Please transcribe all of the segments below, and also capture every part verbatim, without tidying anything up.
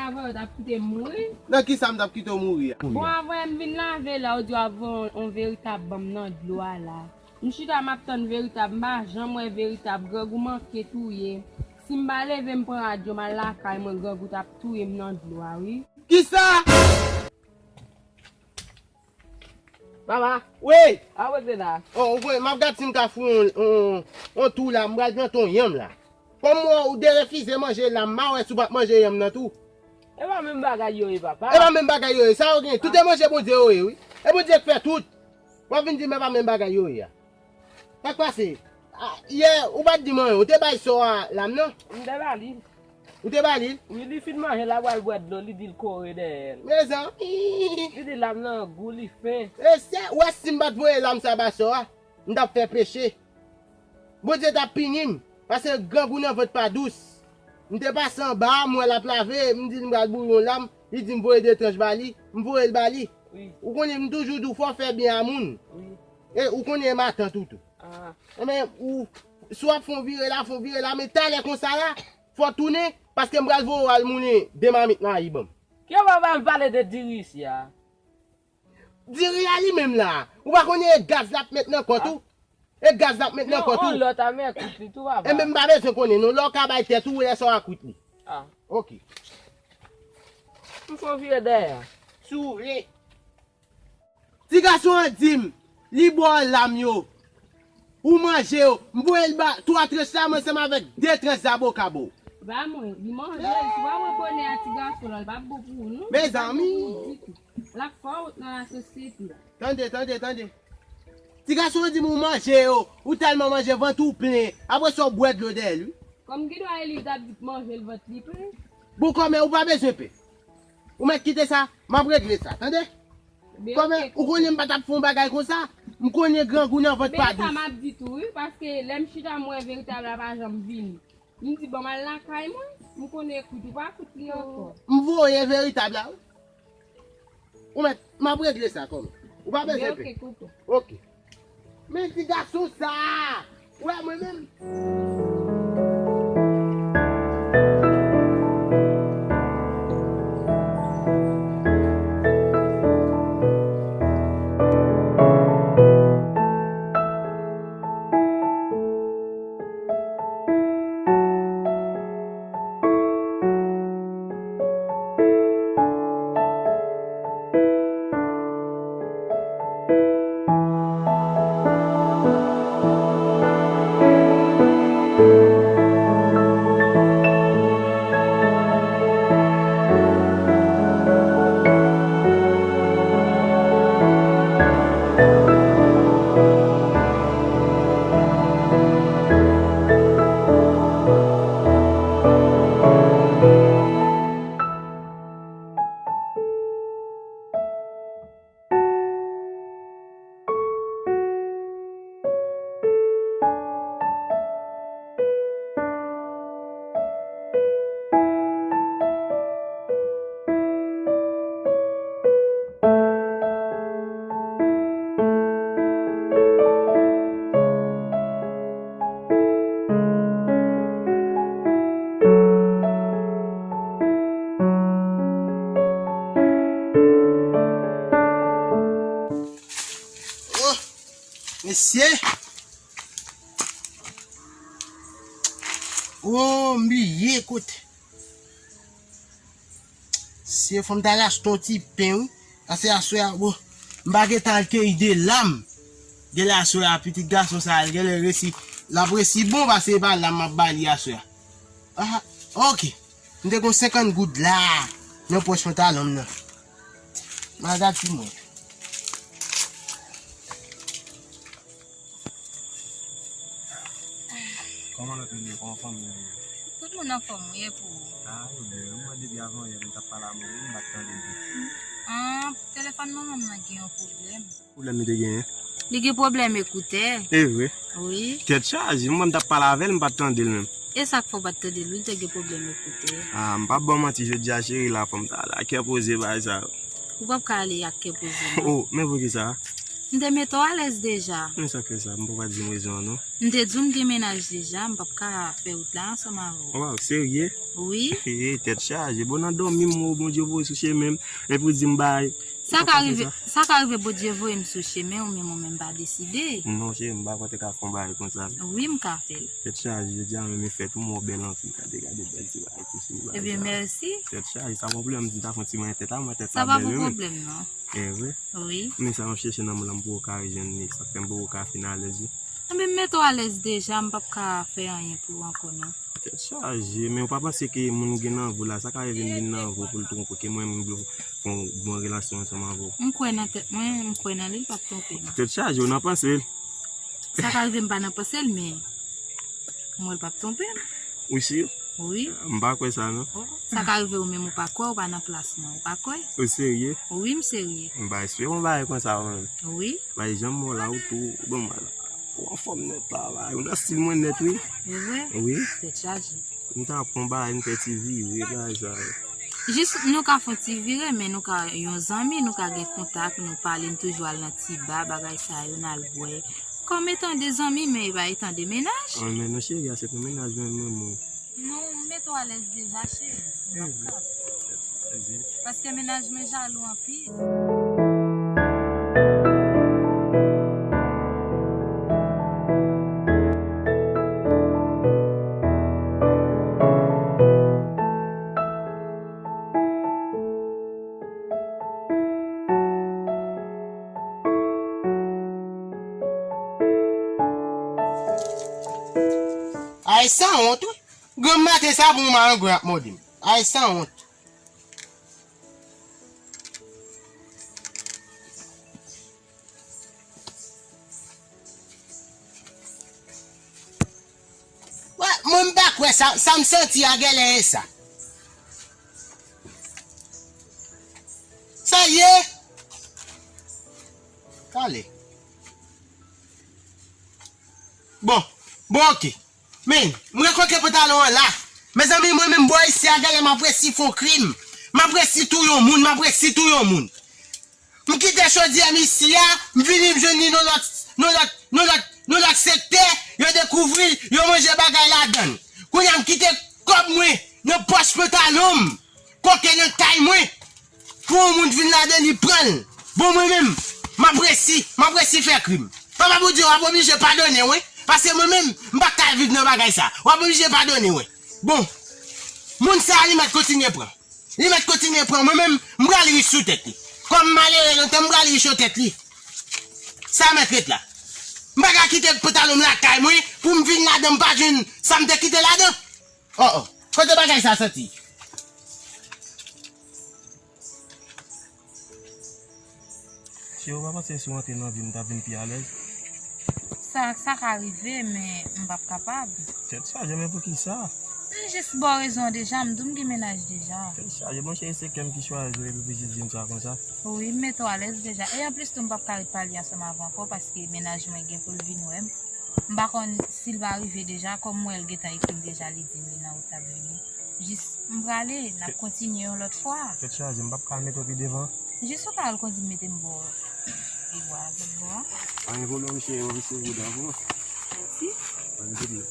Avè yo t ap kite m mouri. Nan ki sa m t ap kite w mouri a? Bon, avè m vin lave la, ou di w ap voye yon veritab ban m nan dlo a la. M chita m ap tann veritab, m pa janm wè veritab, grangou manke touye m. Si m pa leve m pran radyo m al lakay mwen, grangou t ap touye m nan dlo a wi. Kisa? Papa. Wi. A w ret la. Oh, ou konnen, m ap gad si m ka foure yon, yon, yon tou la, m pral plante yon yanm la. Kòm ou, ou derefize manje lam, m a wè si w p ap manje yanm nan tou. E pa menm bagay yo ye, papa. E pa menm bagay yo ye. Sa yo gen. Tout e manje Bondye yo ye, wi. E Bondye k fè tout. W ap vin di m e pa menm bagay yo ye a. Sa k pase? A, yè, ou pa t di m anyen. Ou te bay sò a lam nan? M te ba li. Ou te ba li? Wi, li fin manje, l ap al bwè dlo, li di l kore dèyè l. Mezanmi! Li di lam nan gou, li fen. E sè, ou wè si m pa t voye lam sa ba sò a, m t ap fè peche. Bondye t ap pini m, paske grangou nan vant pa dous. M te pase anba a, m wè l ap lave, m di l m pral boure yon lam, li di m voye de tranch ba li, m voye l ba li. Wi. Ou konnen m toujou di w fò w fè byen a moun. Wi. E ou konnen e matant ou tou. Ah. Enben, ou, si w ap fè yon vire la, fè yon vire la, men talè konsa la, fò w tounen, paske m pral voye w al moulen de mamit mayi ban m. Ki yo pa ba m pale de diri isi a? Diri a li menm la. Ou pa konnen e gaz l ap met nan kont ou? E gaz l ap met nan kont ou? Non, on lòt a men kwit li tou, papa. Enben, m pa bezwen konnen non. Lè w ka bay tèt ou, lè sa w a kwit li. Ah. Ok. M fè yon vire dèyè. Si w vle. Ti gason an di m, li ba w lam yo. Ou manje yo. M voye l ba, twa tranch la, m ansanm avèk de tranch zaboka ba w. Ba mwen, li manje, si w pa wè bonè a ti gason la, li p ap bon pou ou, non. Mezanmi. Li p ap bon pou ou ditou. L ap fè w wont nan lasosyete. Tande, tande, tande. Ti gason an di m ou manje yo, ou tèlman manje vant ou plen. Apre sa, w bwè dlo dèyè l, wi. Kòm gen dwa e li t ap di manje l vant li plen. Bon, kòmè, ou pa bezwen pè. Ou mèt kite sa, m ap regle sa, tande? Kòmè, ou konnen m pa t ap fè yon bagay konsa. M konnen grangou nan vant pa dous. Men sa m ap di tou, wi, paske lè m chita m wè veritab la pa janm vini. M di, "Ban m al lakay mwen." M konnen kwit ou pa kwit li ankò. M voye veritab la, wi. Ou mèt, m ap regle sa kòmè. Ou pa bezwen pè. Ok, tonton. Ok. Men ti gason sa a! Ou wè mwen menm? Oh, mesye. Oh, m bliye kote. Se fò m t al achte yon ti pen, wi. Pase aswè a, bon, m pa gentan al keyi de lam. Genlè aswè a, pitit gason sa a, l genlè resi, l ap resi bon, pase e pa lam m ap ba li aswè a. Ah, ok. M te gon senkant goud la, nan pòch pantalon m nan. M al gad si m wè. Kòman lòt moun yo? Kòman fanmi an ye? Tout moun anfòm, wi, e pou ou? Ah, yo byen. Mwen depi avan yè, m t ap pale a manman m, m pa t tande l byen. Ah, telefòn manman m nan gen yon pwoblèm. Pwoblèm li te genyen? Li gen pwoblèm ekoutè. E vre? Wi. Tèt chaje, mwen m t ap pale avè l, m pa t tande l menm. E sa k fè w pa t tande l, wi, l te gen pwoblèm ekoutè. Ah, m p ap ba w manti, jodi a, cheri, la fò m ta la, kè poze bagay sa yo. Ou p ap ka ale ak kè poze, non. Oh, men poukisa? M te mete w alèz deja. Men sa k fè sa, m poko di m rezon an non. M te di w m gen mennaj deja, m p ap ka fè wout la ansanm avè w. Waw, serye? Wi. Hey, tèt chaje. Bon, nan dòmi m wè w Bondye voye sou chemen m, epi w di m bay. Sa ka rive, sa ka rive Bondye voye m sou chemen ou menm ou menm pa deside. Non, cheri, m pa kwè te ka fè yon bagay konsa. Wi, m ka fè l. Tèt chaje, jodi a menm e fèt ou, m wè w bèl anpil. Gade, gade bèl ti bagay tou sou bagay sa. Ebyen, mèsi. Tèt chaje, sa pa pwoblèm, m ta fè yon ti manyen tèt la, mwen tèt sa bèl wi. Sa pa pwoblèm non. E vre? Wi. Men sa m ap chèche nan moun lan m poko ka jwenn li, sa k fè m poko ka fin alèz wi. Anben m mete w alèz deja, m p ap ka fè anyen pou ou ankò non. Tèt chaje, men ou pa panse ke moun ou gen nan vi w la, sa ka rive vin nan vi w pou l twonpe w, ke mwen menm m vle fè yon bon relasyon ansanm avè w. M kwè nan tèt mwen, m kwè nan li, l p ap twonpe m. Tèt chaje, ou nan panse l. Sa ka rive m pa nan panse l, men m wè l p ap twonpe m. Ou si? Wi. M pa kwè sa non. Sa ka rive ou menm ou pa kwè, ou pa nan plas mwen, ou pa kwè? Ou serye? Wi, m serye. M pa espere yon bagay konsa ou menm. Wi. Bay janm mò la ou tou. Bon, m al. Ou anfòm nèt la, bay. Ou nan stil mwen nèt, wi. E vre? Wi. Tèt chaje. M ta pran bagay, m fè ti vire, bagay sa yo. Jis nou ka fè ti vire, men nou ka yon zanmi, nou ka gen kontak, nou pale, n toujou al nan ti ba, bagay sa yo, n al bwè. Kòm etan de zanmi, men e pa etan de mennaj. An, men non, cheri, a se pou mennaj mwen, mwen, mwen. Non, m mete w alèz deja, cheri. M p ap ka. Paske mennaj mwen jalou anpil. Ay, sanwont, wi. Granm maten sa pou yon malandren ap mòde m. Ay, sanwont. Wè, mwen m pa kwè sa, sa m santi a genlè e sa. Sa l ye? Kale. Bon, bon, oke. Men, m rekontre pantalon an la. Mezanmi, mwen menm bò isi a genlè m ap resi fè yon krim. M ap resi touye yon moun, m ap resi touye yon moun. M kite chodyè m isi a, m vini m jwenn li nan lòt, nan lòt, nan lòt, nan lòt sektè, yo dekouvri l, yo manje bagay ladan l. Kounye a m kite kòb mwen nan pòch pantalon m. Koke nan kay mwen. Pou yon moun vin ladan li pran l. Bon, mwen menm, m ap resi, m ap resi fè krim. Papa Bondye, w ap oblije padone, wi. Paske mwen menm, m pa ka viv nan bagay sa. W ap oblije padone, wi. Bon, moun sa a, li mèt kontinye pran. Li mèt kontinye pran. Mwen menm, m pral rich sou tèt li. Kòm malere lontan, m pral rich sou tèt li. Sa mèt ret la. M pa ka kite pantalon m lakay mwen pou m vin ladan, m pa jwenn sa m te kite ladan. Oh, oh. Kote bagay sa soti? Cheri, ou pa panse si w antre nan vi m, m t ap vin pi alèz? Sa, sa ka rive, men m p ap kapab. Tèt chaje, men poukisa? M jis ba w rezon an deja, m di w m gen mennaj deja. Tèt chaje, monchè, e se kè m ki chwazi w, epi w jis di m sa konsa? Wi, m mete w alèz deja. E anplis tou, m p ap ka ret pale ansanm avè w ankò, paske mennaj mwen gen pou l vin wè m. M pa konn si l pa rive deja, kòm m wè l gentan ekri m deja, li di m li nan wout l ap vini. Jis, m prale, n ap kontinye yon lòt fwa. Tèt chaje, m p ap ka mete w pi devan. Jis ou ka al kondi m mete m bò. Pi bò a, lòt bò a. Pa gen pwoblèm, cheri, m ap eseye bouda pou ou. Mèsi. Pa gen pwoblèm.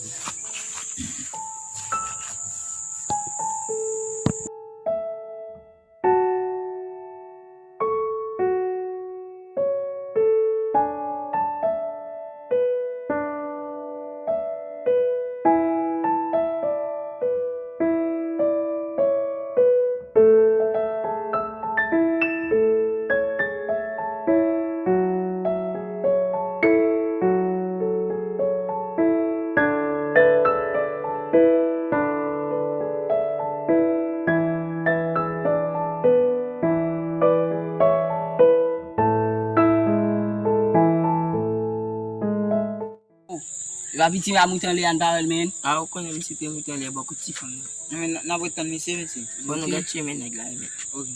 Epa piti a moute anlè a, n pa wè l, men. A, ou konnen misye te moute anlè bò kot ti fanm nan. Men n, n ap ret tann misye, mesye. Bon, nou gad chemen nèg la, men. Ok.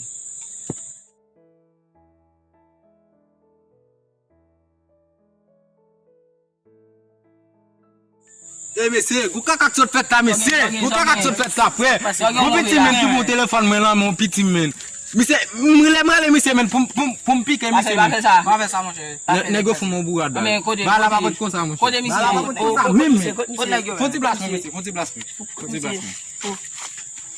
E mesye, gwo kaka k sot fèt la, mesye. Gwo kaka k sot fèt la, frè. Gwo piti men ki pran telefòn mwen lan, men yon piti men. Misye, m lè m rele misye, men, pou m- pou m- pou m pike misye, men. Pa fè sa, monchè. Nèg yo fè m yon bourad, bal. Bal la pa fèt konsa, monchè. Bal la pa fèt konsa, menm, men. Fon ti plas mwen, mesye, fon ti plas mwen. Fon ti plas mwen.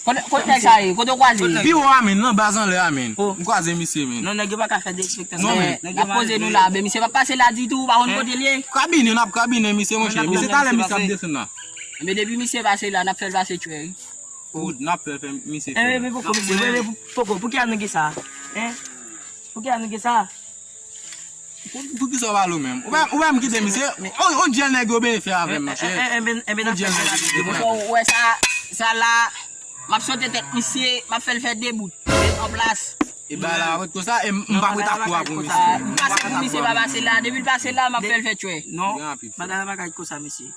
Kote nèg sa ye? Kote w kwaze? Pi wo a, men, nan baz anlè a, men. M kwaze misye, men. Non, nèg yo pa ka fè derespektan. Non, men. N ap poze nou la, men misye pa pase la ditou, ou pa konn kote l ye. Kabine, n ap kabine misye, monchè. Misye talè misye ap desann la. Men depi misye pase la, n ap fè l pase tchwè. Wood, n ap fè fè misye fè. Men poko, misye, men poko, pou ki a nou gen sa? Hein? Pou ki a nou gen sa? Pou ki sa w pale w menm? Ou pa ou pa m kite misye? On on djèl nèg yo benyen fè avè m, monchè. On djèl nèg yo benyen fè. Ou wè sa, sa la, m ap sote tèt misye, m ap fè l fè de bout. An plas. E ba la, ret konsa, e m pa preta kou a pou misye. M pase pou misye pa pase la, depi l pase la, m ap fè l fè tchwè. Non, bagay la pa ka ret konsa, mesye.